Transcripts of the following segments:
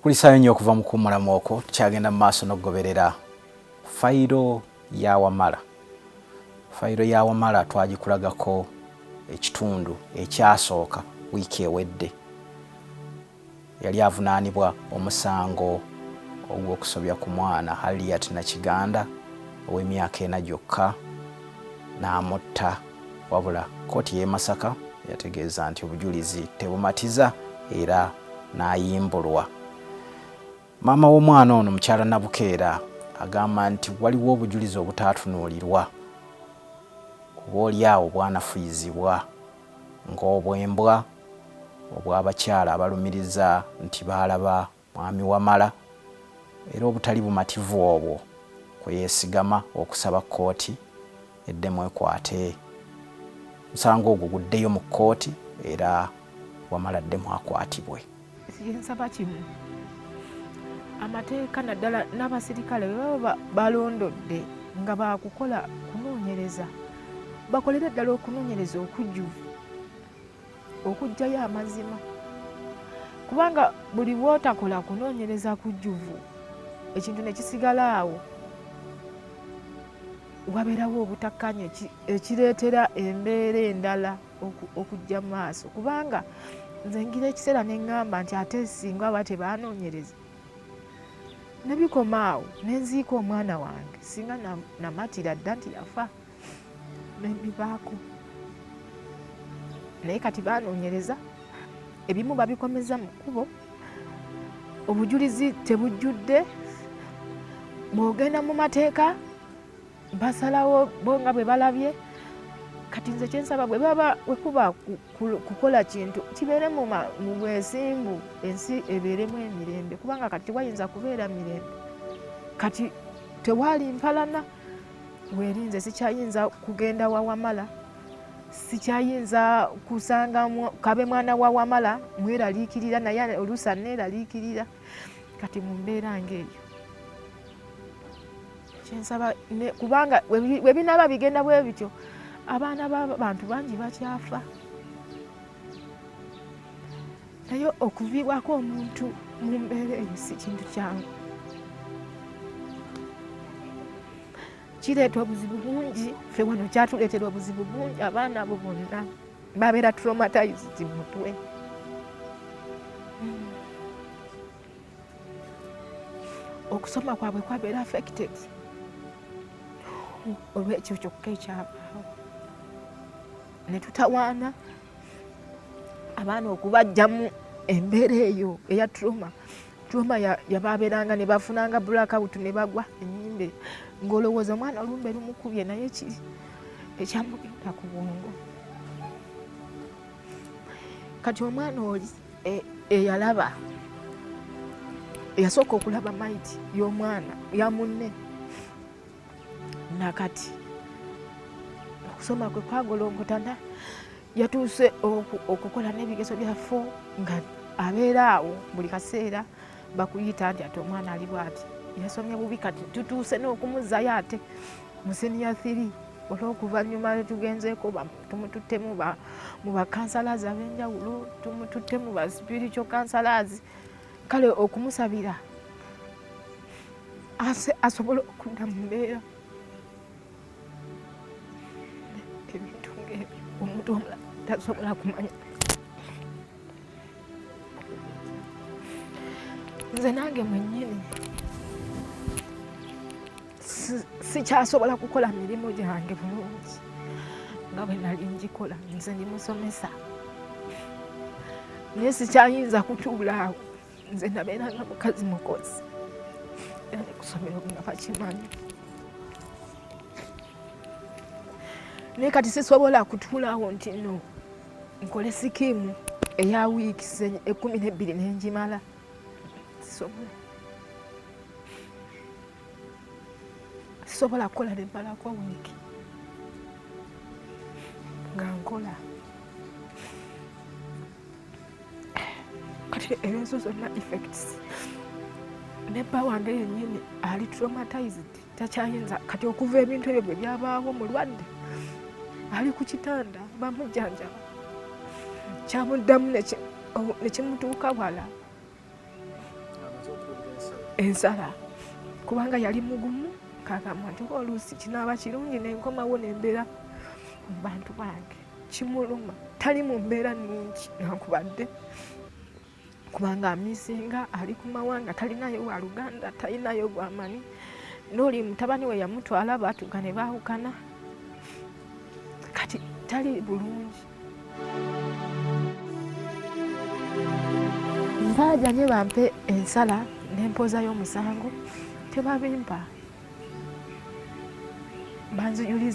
Tukulisaayo nnyo okuva mu kuwummulamu okwo. Tukyagenda mu maaso n'okugoberera fayiro ya Wamala. Fayiro ya Wamala twagikulagako ekitundu ekyasooka wiiki ewedde. Yali avunaanibwa omusango ogw'okusobya ku mwana Harriet Nakiganda ow'emyaka 4 gyokka n'amutta, wabula kkooti y'e Masaka yategeeza nti obujulizi tebumatiza era n'ayimbulwa. Maama w'omwana ono mukyala Nabukeera agamba nti waliwo obujulizi obutaatunuulirwa oboolyawo bwanafuyizibwa ng'obw'embwa, obw'abakyala abalumiriza nti baalaba Mwami Wamala era obutali bumativu obwo kwe yeesigama okusaba kkooti eddemu ekwate omusango ogwo guddeyo mu kkooti era Wamala addemu akwatibwe. Nsaba kimu, amateeka naddala n'abasirikale bwe baba balondodde nga baakukola kunoonyereza, bakolere ddala okunoonyereza okujjuvu okuggyayo amazima, kubanga buli lw'otakola kunoonyereza kujjuvu ekintu ne kisigala awo, wabeerawo obutakkaanya ekireetera embeera endala okujja mu maaso. Kubanga nze ngira ekiseera ne ŋŋamba nti ate singa aba tebaanoonyereza ne bikoma awo ne nziika omwana wange, singa namatira dda nti yafa ne mbivaako. Naye kati baanoonyereza, ebimu babikomeza mu kkubo, obujulizi tebujjudde. Bw'ogenda mu mateeka basalawo bo nga bwe balabye. Kati nze kyensaba, bwe baba bwe kuba kukola kintu kibeere mu bwesimbu, ensi ebeeremu emirembe, kubanga kati tewayinza kubeera mirembe. Kati tewali mpalana werinze, sikyayinza kugenda wa Wamala, sikyayinza kusanga kabe mwana wa Wamala, mweraliikirira naye oluusi aneeraliikirira. Kati mu mbeera ng'eyo kyensaba, kubanga bwe binaaba bigenda bwe bityo, abaana b'abantu bangi bakyafa, naye okuviibwako omuntu mu mbeera eyo si kintu kyangu, kireeta obuzibu bungi. Ffe wano kyatuleetera obuzibu bungi, abaana abo bonna babeera traumatized mu mutwe. Okusoma kwabwe kwabeera affected olw'ekyo kyokka ekyabaawo, ne tutawaana abaana okubajjamu embeera eyo eya trauma. Trauma yababeeranga ne bafunanga blackout ne bagwa ennyimbe, ng'olowooza omwana olumbe lumukubye, naye kiri ekyamugenda ku bwongo. Kati omwana oli eyalaba, eyasooka okulaba maiti y'omwana ya munne, nakati okusoma kwe kwagolongotana, yatuuse okukola n'ebigezo bya 4 nga abeera awo buli kaseera bakuyita nti ate omwana ali bwati, yasomye bubi. Kati tutuuse n'okumuzzayo ate mu senior 3 olw'okuvannyuma tugenzeeko, tumututte mu ba counsellors ab'enjawulo, tumututte mu ba spiritual counsellors, kale okumusabira asobole okudda mu mbeera. Ebintu ng'ebyo omuntu omulala tasobola kumanya. Nze nange mwennyini sikyasobola kukola mirimu gyange bulungi nga bwe nali ngikola. Nze ndi musomesa, naye sikyayinza kutuula awo. Nze nabeeranga mukazi mukozi, era ne kusomero nga bakimanyi, naye kati sisobola kutuulaawo nti no nkole scheme eya wiiki 12 nenjimala. Sisobola, sisobola kukola nemmalako wiiki nga nkola. Kati ezo zonna effects, ne bba wange yennyini ali traumatized, takyayinza. Kati okuva ebintu ebyo bwe byabaawo, mulwadde, ali ku kitanda bamujjanjaba, kyamuddamu ne kimutuuka wala. ensala kubanga yali mugumu kagamba nti oba oluusi kinaaba kirungi nenkomawo nembeera mu bantu bange. Kimuluma, tali mu mbeera nnungi nankubadde kubanga amisinga ali ku mawanga, talinayo waluganda, talinayo gwamanyi. N'oli mutabani we yamutwala, baatuuka ne baawukana, kati tali bulungi. Mbaajanye bampe ensala n'empoza y'omusango, tebabimpa,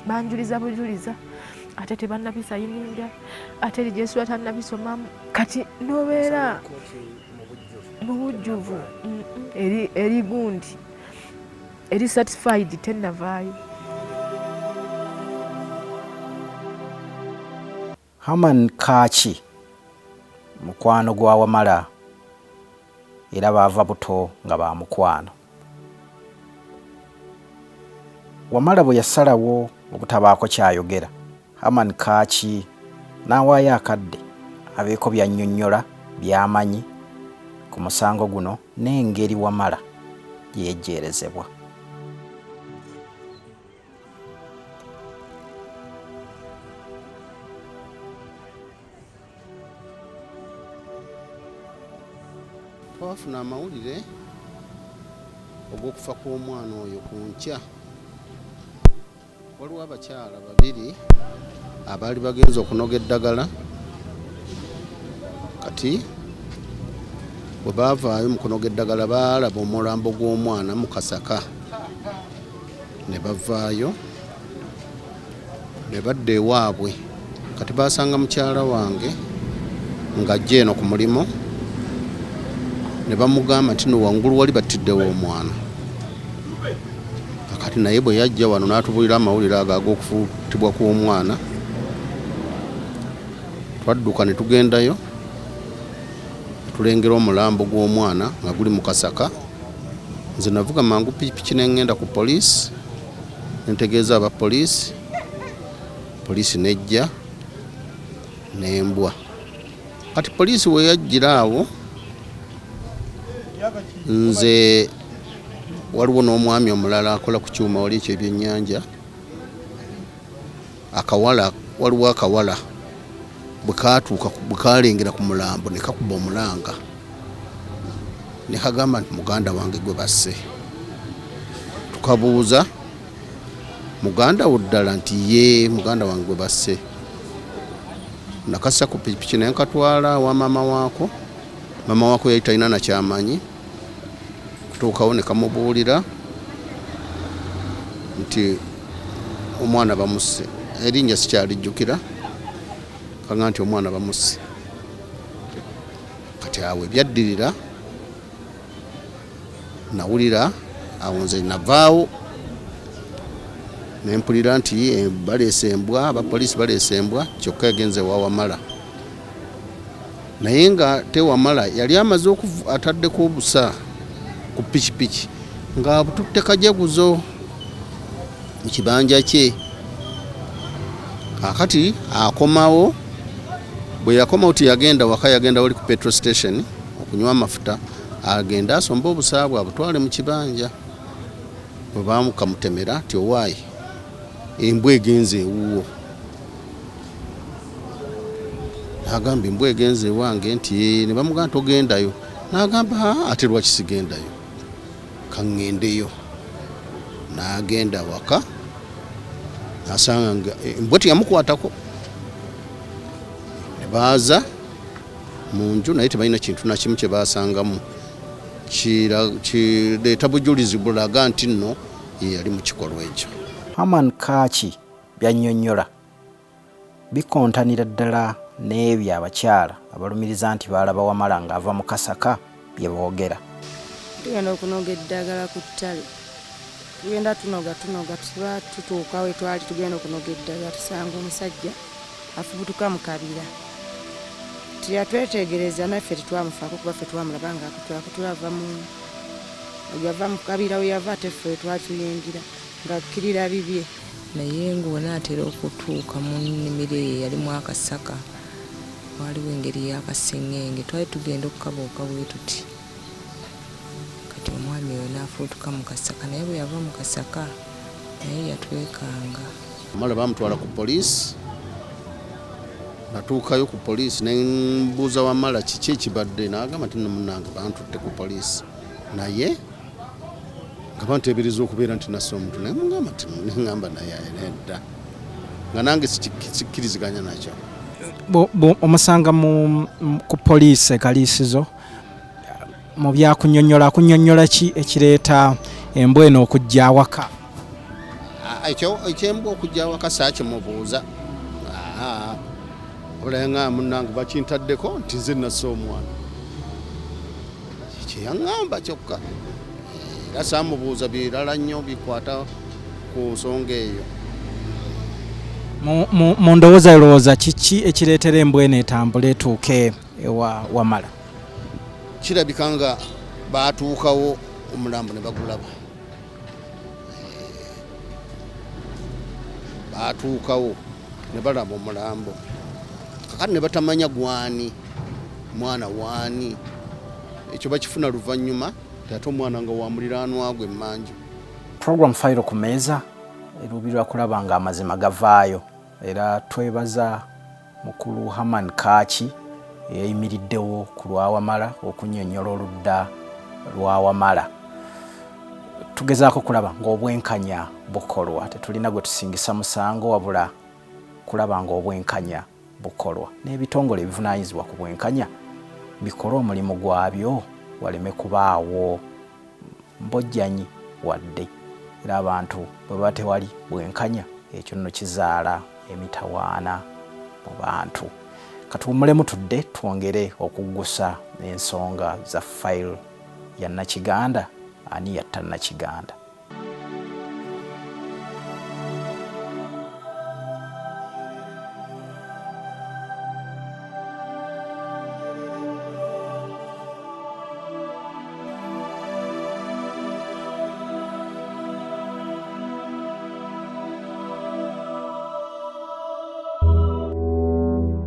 banjuliza bujuliza, ate tebannabisayininga, ate lijesula tannabisomamu. Kati nobeera mu bujjuvu eri gundi eri certified tennavaayo. Herman Kaaki mukwano gwa Wamala era baava buto nga ba mukwano. Wamala bwe yasalawo obutabaako ky'ayogera, Herman Kaaki n'awaayo akadde abeeko by'annyonnyola by'amanyi ku musango guno n'engeri Wamala gye yejjeerezebwa. Twafuna amawulire ogw'okufa kw'omwana oyo ku nkya. Waliwo abakyala babiri abaali bagenze okunoga eddagala, kati bwe baavaayo mu kunoga eddagala baalaba omulambo gw'omwana mu kasaka ne bavaayo ne badda ewaabwe. Kati baasanga mukyala wange ng'ajja eno ku mulimu ne bamugamba nti no wangulu wali battiddewo omwana. Kati naye bwe yajja wano n'atubuulira amawulire ago ag'okufuutibwa kw'omwana, twadduka ne tugendayo ne tulengera omulambo gw'omwana nga guli mu kasaka. Nze navuga mangu pikipiki ne ŋŋenda ku poliisi ne ntegeeza aba poliisi, poliisi n'ejja n'embwa. Kati poliisi we yajjira awo nze waliwo n'omwami omulala akola ku kyuma wali ekyo ebyennyanja, akawala, waliwo akawala bwe kaatuuka bwe kaalengera ku mulambo ne kakuba omulanga ne kagamba nti muganda wange gwe basse. Tukabuuza muganda wo ddala nti ye muganda wange gwe basse. Nakassa ku pikipiki ne nkatwala wa maama waako. Maama waako yali talina na kyamanyi, kutuukawo ne kamubuulira nti omwana bamusse. Erinnya sikyalijjukira, kanga nti omwana bamusse. Kati awo ebyaddirira nawulira awo nze navaawo ne mpulira nti baleese embwa, abapoliisi baleese embwa, kyokka egenze ewa Wamala. Naye nga tewamala yali amaze ataddeko obusa ku pikipiki ng'abututte kajaguzo mu kibanja kye. Kaakati akomawo, bwe yakomawo teyagenda waka, yagenda wali ku petrol station okunywa amafuta, agende asombe obusa bwe abutwale mu kibanja. Bwe baamukamutemera nti owaaye embwa egenze ewuwo, n'agamba embwa egenze ewange nti ee, ne bamugamba togendayo, n'agamba ate lwaki sigendayo, kaŋŋendeyo. N'agenda waka n'asanga nga embwa teyamukwatako, ne baaza mu nju naye tebalina kintu na kimu kye baasangamu kireeta bujulizi bulaga nti nno ye yali mu kikolwa ekyo. Herman Kaaki by'annyonnyola bikontanira ddala n'ebyo abakyala abalumiriza nti baalaba Wamala ng'ava mu kasaka bye boogera. Tugenda okunoga eddagala ku ttale, tugenda tunoga tunoga, tuba tutuuka we twali tugenda okunoga eddagala tusanga omusajja afubutuka mu kabira. Teyatwetegereza naffe tetwamufaako kuba ffe twamulaba nga akutula ava mu yava mu kabira we yava ate ffe twali tuyingira ng'akkirira bibye. Naye ng'onaatera okutuuka mu nnimiro eyo eyalimu akasaka, waaliwo engeri y'akaseŋŋenge. Twali tugenda okukabuuka bwe tuti, kati omwami oyo. n'afubutuka mu kasaka naye bwe yava mu kasaka naye yatwekanga. Wamala bamutwala ku poliisi, natuukayo ku poliisi ne mbuuza Wamala kiki ekibadde, n'agamba nti nno munnange bantutte ku poliisi naye nga banteebereza okubeera nti nasse omuntu, naye mugamba nti nengamba naye nedda, nga nange sikkiriziganya nakyo. Omusanga ku poliisi e Kaliisizo mu byakunyonyola, akunyonyola ki ekireeta embwa eno okujja awaka? Ekyo ekyembwa okujja awaka saakimubuuza, wabula yaŋŋamba munnange bakintaddeko nti nze nasse omwana, kyeyaŋŋamba kyokka, era saamubuuza birala nnyo bikwata ku nsonga eyo. Mu ndowooza olowooza kiki ekireetera embwa eno etambule etuuke ewa Wamala? Kirabika nga baatuukawo omulambo ne bagulaba, baatuukawo ne balaba omulambo, kakati ne batamanya gwani, mwana waani. Ekyo bakifuna luvannyuma ate omwana nga wa muliraanwa gwe emmanju. Program Fayiro ku Mmeeza eruubirira kulaba nga amazima gavaayo, era twebaza mukulu Herman Kaaki eyayimiriddewo ku lwa Wamala okunnyonnyola oludda lwa Wamala. Tugezaako kulaba ng'obwenkanya bukolwa, tetulina gwe tusingisa musango wabula kulaba ng'obwenkanya bukolwa n'ebitongole ebivunaanyizibwa ku bwenkanya bikole omulimu gwabyo waleme kubaawo mbojjanyi wadde. Era abantu bwe baba tewali bwenkanya ekyo nno kizaala emitawaana mu bantu. Katuwummulemu tudde twongere okuggusa ensonga za fayiro ya Nakiganda, ani yatta Nakiganda.